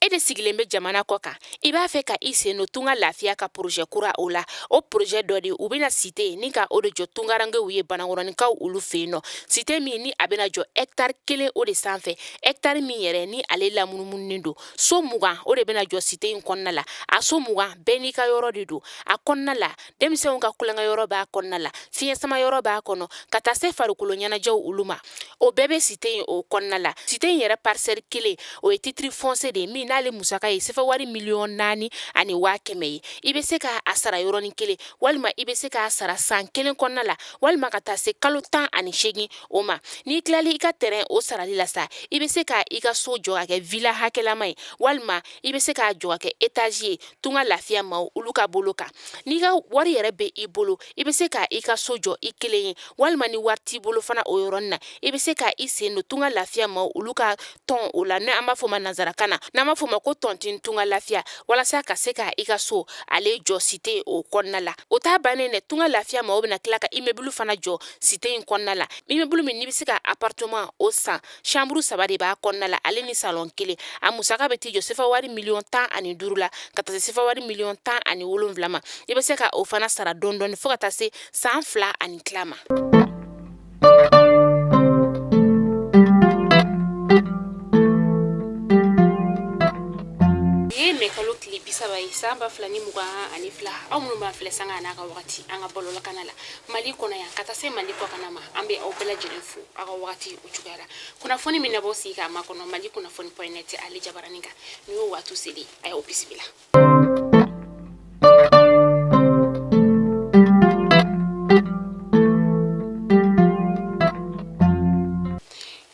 E de sigilen bɛ jamana kɔ kan, i b'a fɛ ka i sen don Tunga Lafiya ka projet kura o la. O projet dɔ de, u bɛna cité ni ka o de jɔ tungarankew ye Banankɔrɔninkaw olu fɛ yen nɔ. Cité min ni a bɛna jɔ hectare 1 o de sanfɛ, hectare min yɛrɛ ni ale lamunumununen don. So 20 o de bɛna jɔ cité in kɔnɔna la. A so 20 bɛɛ n'i ka yɔrɔ de don a kɔnɔna la. Denmisɛnw ka tulonkɛ yɔrɔ b'a kɔnɔna la, fiɲɛ sama yɔrɔ b'a kɔnɔ, ka taa se farikolo ɲɛnajɛw olu ma. O bɛɛ bɛ cité in o kɔnɔna la. Cité in yɛrɛ parcelle 1, o ye titre foncier de ye min n'ale musaka ye sefa wari 4,1 miliyɔn ye. I bɛ se k'a sara yɔrɔnin kelen, walima i bɛ se k'a sara san 1 kɔnɔna la, walima ka taa se kalo 18 o ma. N'i tilali i ka terrain o sarali la sa, i bɛ se ka i ka so jɔ ka kɛ villa hakɛlama ye, walima i bɛ se k'a jɔ ka kɛ étage ye. Tunga Lafiya maaw olu ka bolo kan, n'i ka wari yɛrɛ bɛ i bolo, i bɛ se ka i ka so jɔ i kelen ye, walima ni wari t'i bolo fana, o yɔrɔnin na i bɛ se ka i sen don Tunga Lafiya maaw olu ka tɔn o la, n'an b'a fɔ ma nansarakan na, n'an b'a fɔ ma ko tontine Tunga Lafiya, walasa ka se ka i ka so ale jɔ cité o kɔnɔna la. O t'a bannen dɛ. Tunga Lafiya maaw bɛna tila ka immeuble fana jɔ cité in kɔnɔna la, immeuble min n'i bɛ se ka appartement o san, chambre 3 de b'a kɔnɔna la, ale ni salon 1. A musaka bɛ t'i jɔ sefa wari 15 miliyɔn la, ka taa se sefa wari 17 miliyɔn ma. I bɛ se ka o fana sara dɔɔni dɔɔni fo ka taa se san 2 ani tila ma. Ye mɛ kalo tile 30 ye, san 2022. Aw minnu b'an filɛ sanga n'a ka wagati an ka bɔlɔlɔkana la Mali kɔnɔ yan, ka taa se Mali kɔkanna ma, an bɛ aw bɛɛ lajɛlen fo aw ka wagati o cogoya la. Kunnafoni min nabɔ sigi k'a makɔnɔ Mali kunnafoni point net ale jabaranin kan, nin y'o waati selen. A y'aw bisimila.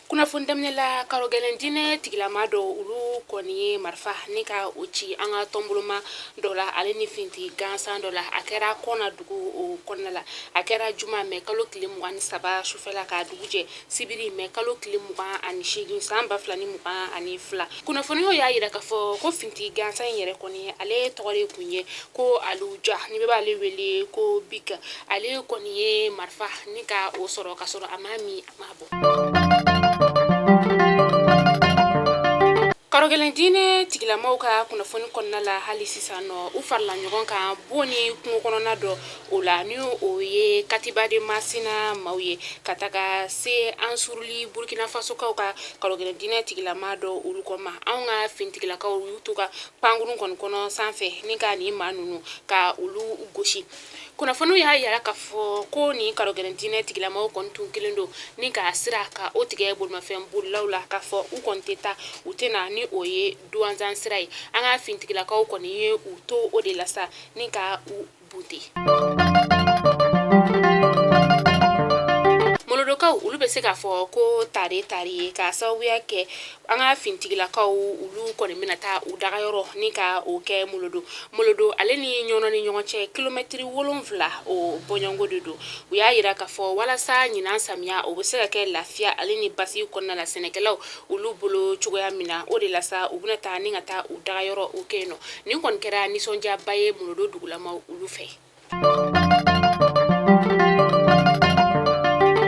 Kunnafoni daminɛ la, karogɛlɛn diinɛ tigilama dɔw olu kɔni ye marifa ni ka o ci an ka tɔnboloma dɔ la, ale ni finitigi gansan dɔ la. A kɛra Kɔna dugu o kɔnɔna la. A kɛra juma mɛ kalo tile 23 sufɛla, ka dugu jɛ sibiri mɛ kalo tile 28, san 2022. Kunnafoniw y'a yira k'a fɔ ko finitigi gansan in yɛrɛ kɔni, ale tɔgɔ de kun ye ko Aliou Dia, ni bɛɛ b'ale wele ko Bik. Ale kɔni ye marifa ni ka o sɔrɔ ka sɔrɔ a ma min, a ma bɔ. Karogɛlɛn diinɛ tigilamaw ka kunnafoni kɔnɔna la hali sisan nɔ, u farala ɲɔgɔn kan bon ni kungo kɔnɔna dɔ o la, ni o ye Katiba de Masina maaw ye, ka taga se Ansuruli Burkina Fasokaw ka karogɛlɛn diinɛ tigilama dɔ olu kɔ ma. Anw ka finitigilakaw y'u to ka pankurun kɔni kɔnɔ sanfɛ ni ka nin maa ninnu ka olu gosi. Kunnafoniw y'a yira k'a fɔ ko nin karogɛlɛn diinɛ tigilamaw kɔni tun kelen don ni ka sira ka o tigɛ bolimafɛn bolilaw la, k'a fɔ u kɔni tɛ taa, u tɛ na, ni o ye Duwanzan sira ye. An ka finitigilakaw kɔni ye u to o de la sa ni ka u bunte. Molodokaw olu bɛ se k'a fɔ ko tare tare ye, k'a sababuya kɛ an ka finitigilakaw olu kɔni bɛna taa u dagayɔrɔ ni ka o kɛ Molodo. Molodo ale ni Ɲɔnɔ ni ɲɔgɔn cɛ, kilomɛtiri 7 o bɔɲɔgɔnko de don. U y'a yira k'a fɔ walasa ɲinan samiya o bɛ se ka kɛ lafiya ale ni basigi kɔnɔna la sɛnɛkɛlaw olu bolo cogoya min na, o de la sa u bɛna taa ni ka taa u dagayɔrɔ o kɛ yen nɔ. Nin kɔni kɛra nisɔndiyaba ye Molodo dugulamaw olu fɛ.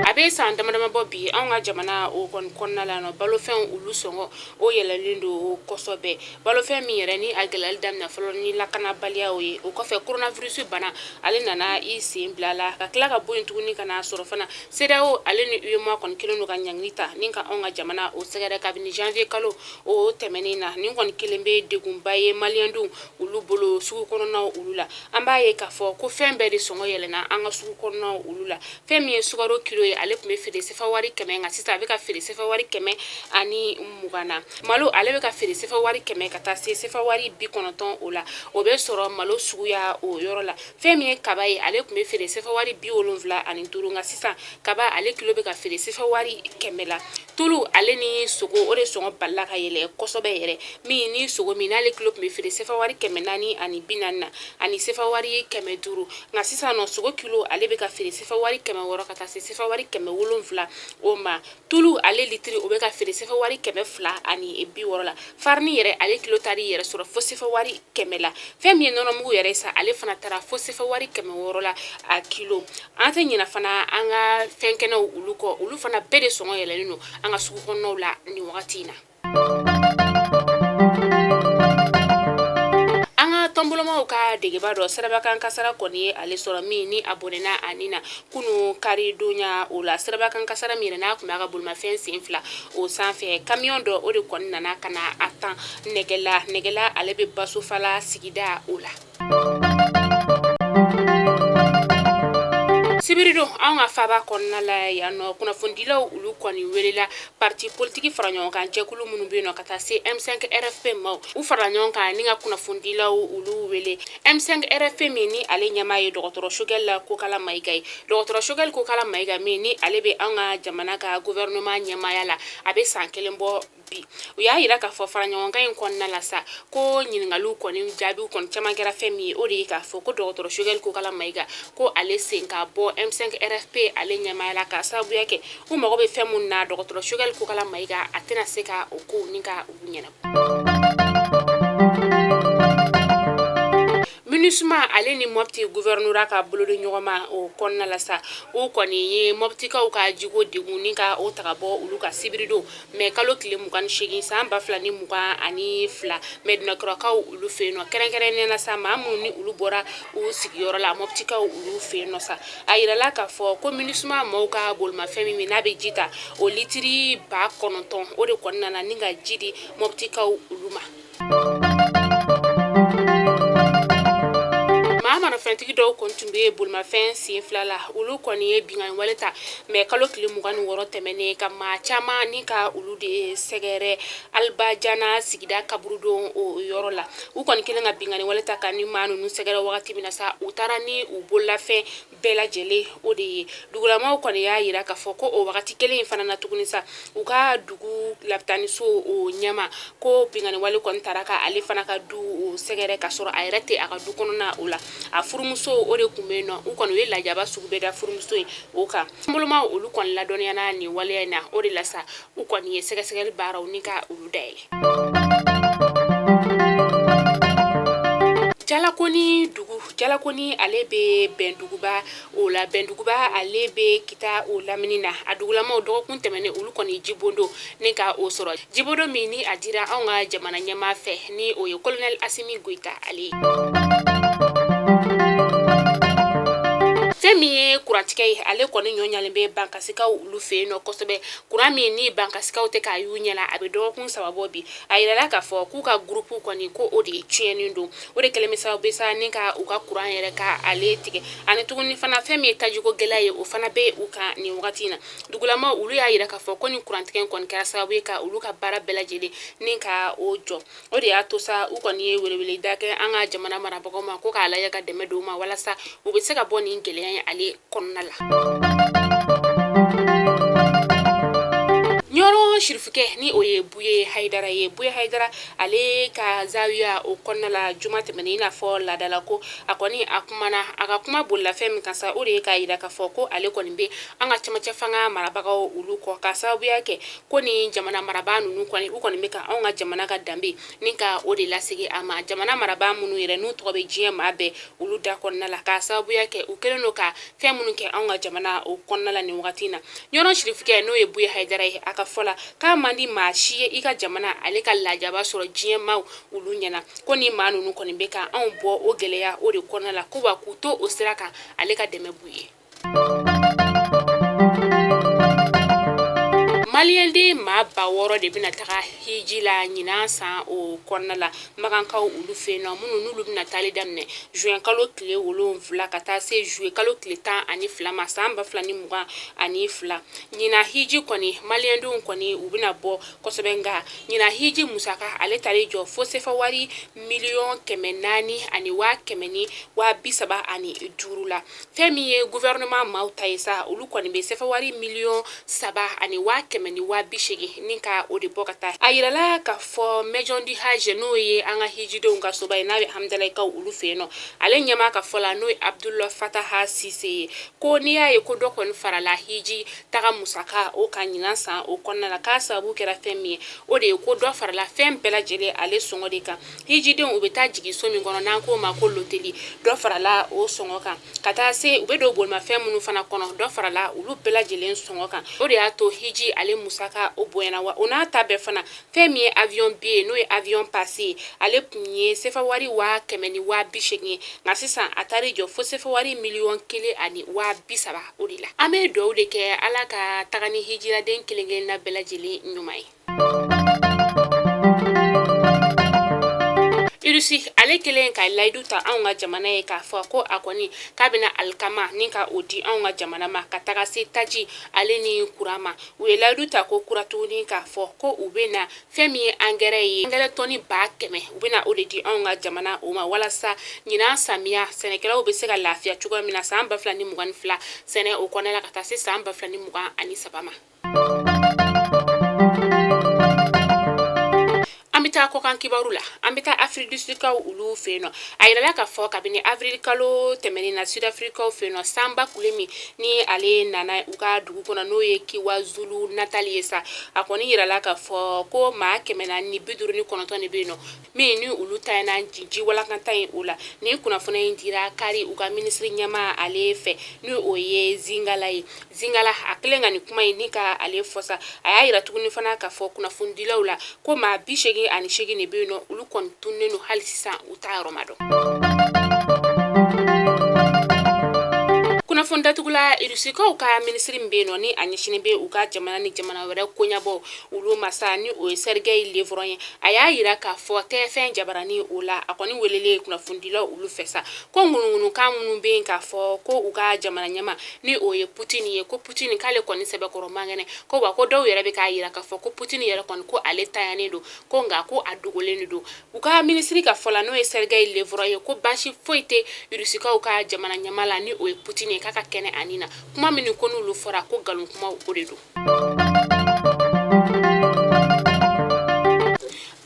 A bɛ san damadama bɔ bi, anw ka jamana o kɔni kɔnɔna la nɔ, balofɛnw olu sɔngɔ o yɛlɛlen don kosɛbɛ. Balofɛn min yɛrɛ ni a gɛlɛyali daminɛ fɔlɔ ni lakanabaliyaw ye, o kɔfɛ coronavirus bana ale nana i sen bila la, ka tila ka bɔ yen tuguni ka n'a sɔrɔ fana CEDEAO ale ni UEMOA kɔni kelen don ka ɲangili ta ni ka anw ka jamana o sɛgɛrɛ kabini janvier kalo o tɛmɛnen na. Nin kɔni kelen bɛ degunba ye maliyɛndenw olu bolo sugu kɔnɔnaw olu la. An b'a ye k'a fɔ ko fɛn bɛɛ de sɔngɔ yɛlɛnna an ka sugu kɔnɔnaw olu la. Fɛn min ye sukaro kilo ye, ale tun bɛ feere sefa wari 100, nka sisan a bɛ ka feere sefa wari 120 na. Malo ale bɛ ka feere sefa wari 100 ka taa se sefa wari 90 o la, o bɛ sɔrɔ malo suguya o yɔrɔ la. Fɛn min ye kaba ye, ale tun bɛ feere sefa wari 75, nka sisan kaba ale kilo bɛ ka feere sefa wari 100 la. Tulu ale ni sogo, o de sɔngɔ balila ka yɛlɛ kosɛbɛ yɛrɛ, min ni sogo min n'ale kilo tun bɛ feere sefa wari 440 na ani sefa wari 500, nka sisan nɔ sogo kilo ale bɛ ka feere sefa wari 600 ka taa se sefa wari 700 o ma. Tulu ale litiri o bɛ ka feere sefa wari 260 la. Farini yɛrɛ ale kilo taar'i yɛrɛ sɔrɔ fo sefa wari 100 la. Fɛn min ye nɔnɔmugu yɛrɛ sa, ale fana taara fo sefa wari 600 la a kilo. An tɛ ɲinɛ fana an ka fɛn kɛnɛw olu kɔ, olu fana bɛɛ de sɔngɔ yɛlɛlen don an ka sugu kɔnɔnaw la nin wagati in na. Baarakɛla degeba dɔ sirabakan kasara kɔni ye ale sɔrɔ min ni a bɔnɛna a ni na kunun karidonya o la. Sirabakan kasara min yɛrɛ n'a tun b'a ka bolimafɛn sen fila o sanfɛ, kamiyɔn dɔ o de kɔni nana ka na a tan nɛgɛla. Nɛgɛla ale bɛ Basofala sigida o la. Sibiridon anw ka faaba kɔnɔna la yan nɔ, kunnafonidilaw olu kɔni welela parti politiki fara ɲɔgɔn kan jɛkulu minnu bɛ yen nɔ ka taa se M5 RFP ma, u farala ɲɔgɔn kan ni ka kunnafonidilaw olu wele. M5 RFP min ni ale ɲɛmaa ye dɔgɔtɔrɔ Choguel Kokala Mayiga ye, dɔgɔtɔrɔ Choguel Kokala Mayiga min ni ale bɛ anw ka jamana ka gouvernement ɲɛmaaya la, a bɛ san kelen bɔ bi. U y'a yira k'a fɔ fara ɲɔgɔnkan in kɔnɔna la sa, ko ɲininkaliw kɔni jaabiw kɔni caman kɛra. Fɛn min ye, o de ye k'a fɔ ko dɔgɔtɔrɔ Choguel Kokala Mayiga ko ale sen ka bɔ M5 RFP ale ɲɛmaaya la, k'a sababuya kɛ u mago bɛ fɛn mun na, dɔgɔtɔrɔ Choguel Kokala Mayiga a tɛna se ka o kow ni ka olu ɲɛnabɔ. MINUSMA ale ni Mopti gouvernorat ka bolodi ɲɔgɔnma o kɔnɔna la sa, u kɔni ye Moptikaw ka jiko degun ni ka o ta ka bɔ olu ka sibiridon mɛ kalo tile 28 san 2022 Mɛdinakurakaw olu fɛ yen nɔ, kɛrɛnkɛrɛnnenya na sa, maa minnu ni olu bɔra u sigiyɔrɔ la Moptikaw olu fɛ yen nɔ sa. A yirala k'a fɔ ko MINUSMA maaw ka bolimafɛn min n'a bɛ ji ta, o litiri 9000, o de kɔni nana ni ka ji di Moptikaw olu ma. Maa marafɛntigi dɔw kɔni tun bɛ bolimafɛn sen fila la, olu kɔni ye binkanni wale ta mɛ kalo tile 26 tɛmɛnen ka maa caman ni ka olu de sɛgɛrɛ Alibajana sigida kaburudon o yɔrɔ la. U kɔni kɛlen ka binkanni wale ta ka ni maa ninnu sɛgɛrɛ wagati min na sa, u taara ni u bololafɛn bɛɛ lajɛlen o de ye. Dugulamaw kɔni y'a yira k'a fɔ ko o wagati kelen in fana na tuguni sa, u ka dugu lapitaniso o ɲɛmaa ko binkanni wale kɔni taara ka ale fana ka du o sɛgɛrɛ ka sɔrɔ a yɛrɛ tɛ a ka du kɔnɔna o la. A furumuso o de tun bɛ yen nɔ. U kɔni u ye lajaba sugu bɛɛ da furumuso in o kan. Bolomaw olu kɔni ladɔnniyana nin waleya in na, o de la sa u kɔni ye sɛgɛsɛgɛli baaraw ni ka olu dayɛlɛ. Jalakoni dugu, Jalakoni ale bɛ Bɛnduguba o la. Bɛnduguba ale bɛ Kita o lamini na. A dugulamaw dɔgɔkun tɛmɛnen olu kɔni jibondo ni ka o sɔrɔ, jibondo min ni a dira anw ka jamana ɲɛmaa fɛ, ni o ye colonel Asimi Goyita ale ye. Fɛn min ye kurantigɛ ye, ale kɔni ɲɔ ɲalen bɛ Bankasikaw olu fɛ yen nɔ kosɛbɛ. Kuran min ni Bankasikaw tɛ k'a y'u ɲɛ la, a bɛ dɔgɔkun 3 bɔ bi. A yirala k'a fɔ k'u ka groupe kɔni ko o de ye tiɲɛni don, o de kɛlen bɛ sababu ye sa ni ka u ka kuran yɛrɛ ka ale tigɛ. Ani tuguni fana, fɛn min ye tajiko gɛlɛya ye, o fana bɛ u kan nin wagati in na. Dugulamaw olu y'a yira k'a fɔ ko ni kurantigɛ kɔni kɛra sababu ye ka olu ka baara bɛɛ lajɛlen ni ka o jɔ. O de y'a to sa u kɔni ye weleweleda kɛ an ka jamana marabagaw ma ko k'a lajɛ ka dɛmɛ don u ma walasa u bɛ se ka bɔ nin gɛlɛya in ale kɔnɔna la. Ɲɔrɔ sirifukɛ ni o ye Buye Hayidara ye, Buye Hayidara ale ka zawiya o kɔnɔna la juma tɛmɛnen, i n'a fɔ laadala ko a kɔni a kumana. A ka kuma bolila fɛn min kan sa, o de ye k'a yira k'a fɔ ko ale kɔni bɛ an ka cɛmancɛ fanga marabagaw olu kɔ, k'a sababuya kɛ ko ni jamana marabaa ninnu kɔni u kɔni bɛ ka anw ka jamana ka danbe ni ka o de lasegin a ma. Jamana marabaa minnu yɛrɛ n'u tɔgɔ bɛ diɲɛ maa bɛɛ olu da kɔnɔna la, k'a sababuya kɛ u kɛlen don ka fɛn minnu kɛ anw ka jamana o kɔnɔna la nin wagati in na. Ɲɔrɔ sirifukɛ n'o ye Buye Hayidara ye, a ka fɔ la k'a man di maa si ye i ka jamana ale ka lajaba sɔrɔ diɲɛ maaw olu ɲɛna, ko ni maa ninnu kɔni bɛ ka anw bɔ o gɛlɛya o de kɔnɔna la, ko wa k'u to o sira kan, ale ka dɛmɛ b'u ye. Maliyɛnden maa 6000 de bɛna taga hiji la ɲinan san o kɔnɔna la Makankaw olu fɛ yen nɔ, minnu n'olu bɛna taali daminɛ juin kalo tile 7 ka taa se juillet kalo tile 12 ma san 2022. Ɲinan hiji kɔni, maliyɛndenw kɔni u bɛna bɔ kosɛbɛ, nka ɲinan hiji musaka ale taar'i jɔ fo sefa wari miliyɔn 400 ani waa 100 ni waa 35 la. Fɛn min ye gouvernement maaw ta ye sa, olu kɔni bɛ sefa wari miliyɔn 3 ani waa 100 ni waa 80 ni ka o de bɔ ka taa. A yirala k'a fɔ Maison du Hajj, n'o ye an ka hijidenw ka soba ye n'a bɛ Hamdalayikaw olu fɛ yen nɔ, ale ɲɛmaa ka fɔ la, n'o ye Abdul Fataha Sise ye, ko n'i y'a ye ko dɔ kɔni farala hiji taga musaka o kan ɲinan san o kɔnɔna la, k'a sababu kɛra fɛn min ye, o de ye ko dɔ farala fɛn bɛɛ lajɛlen ale sɔngɔ de kan. Hijidenw u bɛ taa jigin so min kɔnɔ n'an k'o ma ko loteli, dɔ farala o sɔngɔ kan, ka taa se u bɛ don bolimafɛn minnu fana kɔnɔ, dɔ farala olu bɛɛ lajɛlen sɔngɔ kan. O de y'a to hiji ale musaka o bonyana. Wa o n'a ta bɛɛ fana, fɛn min ye avion billet, n'o ye avion passe ye, ale tun ye sefa wari 100 000 ni 80 000 ye, nka sisan a taar'i jɔ fo sefa wari 1,030 000 o de la. An bɛ dugawu de kɛ Ala ka taga ni hijiraden kelen kelenna bɛɛ lajɛlen ɲuman ye. Irisi ale kelen ka layidu ta anw ka jamana ye k'a fɔ ko a kɔni k'a bɛna alikama ni ka o di anw ka jamana ma, ka taga se taji ale ni kuran ma. U ye layidu ta ko kura tuguni k'a fɔ ko u bɛna fɛn min ye angɛrɛ ye, angɛrɛ tɔni 100 000, u bɛna o de di anw ka jamana o ma, walasa ɲinan samiya sɛnɛkɛlaw bɛ se ka lafiya cogoya min na san 2022 sɛnɛ o kɔnɔna la, ka taa se san 2023 ma. An bɛ taa kɔkan kibaru la. An bɛ taa Afrique du Sud kaw olu fɛ yen nɔ. A yirala k'a fɔ kabini avril kalo tɛmɛnen na, Sud Afrique fɛ yen nɔ, sanba kule min ni ale nana u ka dugu kɔnɔ, n'o ye KwaZulu Natal ye sa, a kɔni yirala k'a fɔ ko maa 459 de bɛ yen nɔ min ni olu tanyana ji walankata in o la. Nin kunnafoni in dira kari u ka minisiri ɲɛmaa ale fɛ, ni o ye Zingala ye. Zingala a kɛlen ka nin kuma in ni ka ale fɔ sa, a y'a yira tuguni fana k'a fɔ kunnafonidilaw la ko maa 88 de bɛ yen nɔ, olu kɔni tununnen don hali sisan, u t'a yɔrɔ ma dɔn. Kunnafoni datugula, Irisikaw ka minisiri min bɛ yen nɔ ni a ɲɛsinnen bɛ u ka jamana ni jamana wɛrɛ koɲɛbɔ olu ma sa, ni o ye Sergei Lavrov ye, a y'a yira k'a fɔ TF1 jabarani o la, a kɔni welelen kunnafonidilaw olu fɛ sa, ko ŋunuŋunukan minnu bɛ yen k'a fɔ ko u ka jamana ɲɛmaa ni o ye Putin ye, ko Putin k'ale kɔni sɛbɛkɔrɔ man kɛnɛ, ko wa ko dɔw yɛrɛ bɛ k'a yira k'a fɔ ko Putin yɛrɛ kɔni ko ale tayanen don, ko nka ko a dogolen de don. U ka minisiri ka fɔ la, n'o ye Sergei Lavrov ye, ko baasi foyi tɛ Irusikaw ka jamana ɲɛmaa la, ni o ye Putin ye, k'a ka kɛnɛ ani na kuma minnu ko n'olu fɔra, ko nkalon kumaw o de don.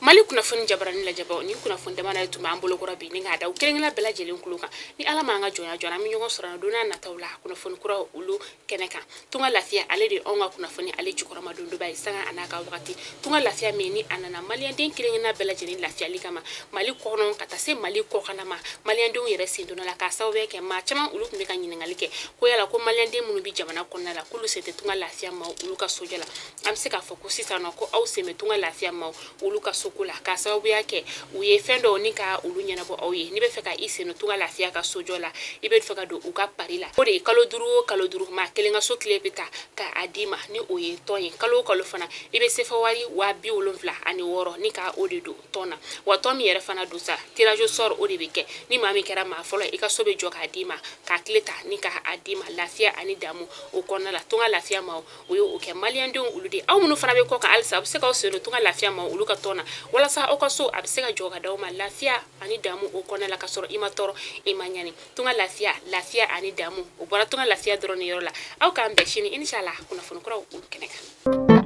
Mali kunnafoni jabarani lajɛbaw, ni kunnafoni damadɔ ye tun b'an bolokɔrɔ bi ni k'a da u kelen-kelenna bɛɛ lajɛlen tulo kan. Ni Ala m'an ka jɔnya jɔ, an bɛ ɲɔgɔn sɔrɔ don n'a nataw la kunnafoni kuraw olu kɛnɛ kan. Tunga Lafiya ale de ye anw ka kunnafoni ale jukɔrɔma dondoba ye sanga a n'a ka wagati. Tunga Lafiya min ni a nana maliyɛnden kelen-kelenna bɛɛ lajɛlen lafiyali kama Mali kɔnɔ ka taa se Mali kɔkanna ma, maliyɛndenw yɛrɛ sen donna la k'a sababuya kɛ maa caman olu tun bɛ ka ɲininkali kɛ ko yala ko maliyɛnden minnu bɛ jamana kɔnɔna la, k'olu sen tɛ Tunga Lafiya maaw olu ka sojɔ la. An bɛ se k'a fɔ ko sisan nɔ ko aw sen bɛ Tunga Lafiya maaw olu ka soko la, k'a sababuya kɛ u ye fɛn dɔw ni ka olu ɲɛnabɔ aw ye. N'i bɛ fɛ ka i sen don Tunga Lafiya ka sojɔ la, i bɛ fɛ ka don u ka pari la, o de ye kalo 5 o kalo 5, maa kelen ka so kile bɛ ta ka a d'i ma, ni o ye tɔn ye. Kalo o kalo fana, i bɛ sefa wari 76 000 ni ka o de don tɔn na. Wa tɔn min yɛrɛ fana don sa, tirage au sort o de bɛ kɛ. Ni maa min kɛra maa fɔlɔ, i ka so bɛ jɔ k'a d'i ma, k'a kile ta ni k'a d'i ma lafiya ani damu o kɔnɔna la. Tunga Lafiya maaw o ye o kɛ maliyɛndenw olu de. Aw minnu fana bɛ kɔ kan halisa, a bɛ se k'aw sen don Tunga Lafiya maaw olu ka tɔn na, walasa aw ka so a bɛ se ka jɔ ka d'aw ma lafiya ani damu o kɔnɔna la, ka sɔrɔ i ma tɔɔrɔ, i ma ɲani. Tunga Lafiya, lafiya ani damu, o bɔra Tunga Lafiya dɔrɔn ni yɔrɔ la. Aw k'an bɛn sini inshallah kunnafoni kuraw olu kɛnɛ kan.